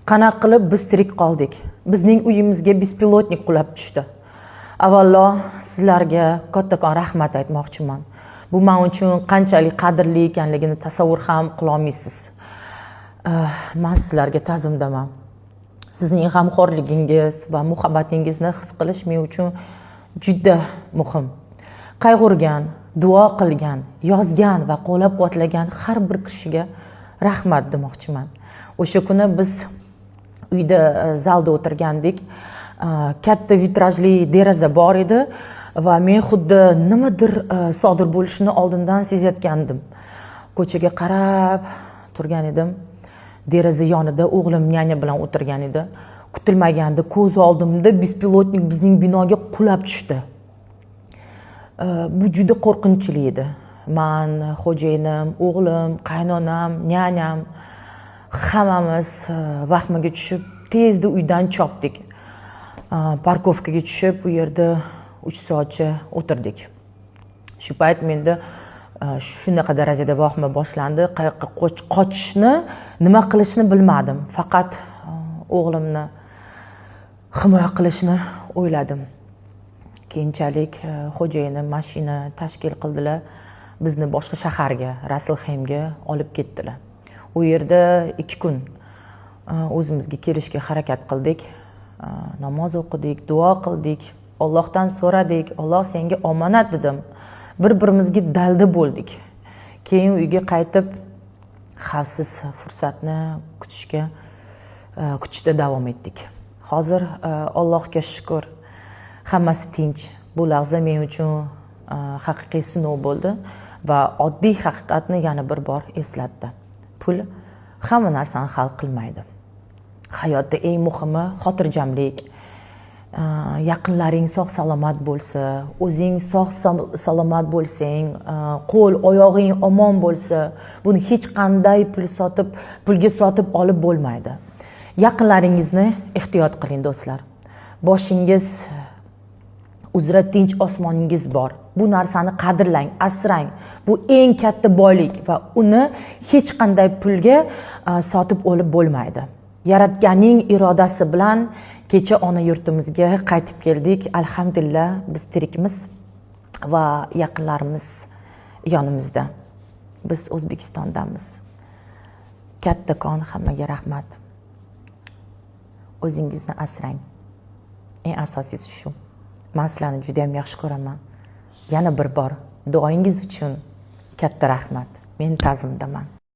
Qanaqa qilib biz tirik qoldik? Bizning uyimizga беспилотник qulab tushdi. Avvalo sizlarga kattakon rahmat aytmoqchiman. Bu men uchun qanchalik qadrli ekanligini tasavvur ham qilolmaysiz. Man sizlarga ta'zimdaman. Sizning g'amxo'rligingiz va muhabbatingizni his qilish men uchun juda muhim. Qayg'urgan, duo qilgan, yozgan va qo'llab-quvvatlagan har bir kishiga rahmat demoqchiman. O'sha kuni biz uyda zalda o'tirgandik. Katta vitrajli deraza bor edi va men xuddi nimadir sodir bo'lishini oldindan sezayotgandim. Ko'chaga qarab turgan edim. Deraza yonida o'g'lim няня bilan o'tirgan edi. Kutilmaganda ko'z oldimda беспилотник bizning binoga qulab tushdi. Bu juda qo'rqinchli edi. Man, xo'jayinim, o'g'lim, qaynonam, няня m hammamiz vahmaga tushib, tezda uydan chopdik. Парковка ga tushib, u yerda 3 soatcha o'tirdik. Shu payt menda shunaqa darajada vahima boshlandi. Qayoqqa qochishni, nima qilishni bilmadim. Faqat o'g'limni himoya qilishni o'yladim. Keyinchalik xo'jayinim mashina tashkil qildilar. Bizni boshqa shaharga, Raslxeymga olib ketdilar. U yerda 2 kun o'zimizga kelishga harakat qildik. Namoz o'qidik, duo qildik, Allohdan so'radik, Alloh senga omonat dedim. Bir-birimizga dalda bo'ldik. Keyin uyga qaytib xavfsiz fursatni kutishda davom etdik. Hozir Allohga shukr, hammasi tinch. Bu lahza men uchun haqiqiy sinov bo'ldi va oddiy haqiqatni yana bir bor eslatdi. Pul hamma narsani hal qilmaydi. Hayotda eng muhimi xotirjamlik, yaqinlaring sog' salomat bo'lsa, o'zing sog' salomat bo'lsang, qo'l oyog'ing omon bo'lsa, buni hech qanday pulga sotib olib bo'lmaydi. Yaqinlaringizni ehtiyot qiling, do'stlar. Boshingiz uzra tinch osmoningiz bor. Bu narsani qadrlang, asrang. Bu eng katta boylik va uni hech qanday pulga sotib olib bo'lmaydi. Yaratganning irodasi bilan kecha ona yurtimizga qaytib keldik. Alhamdulillah, biz tirikmiz va yaqinlarimiz yonimizda. Biz O'zbekistondamiz. Kattakon hammaga rahmat. O'zingizni asrang. Eng asosiysi shu. Men sizlarni juda ham yaxshi ko'raman. Yana bir bor duoyingiz uchun katta rahmat. Men ta'zimdaman.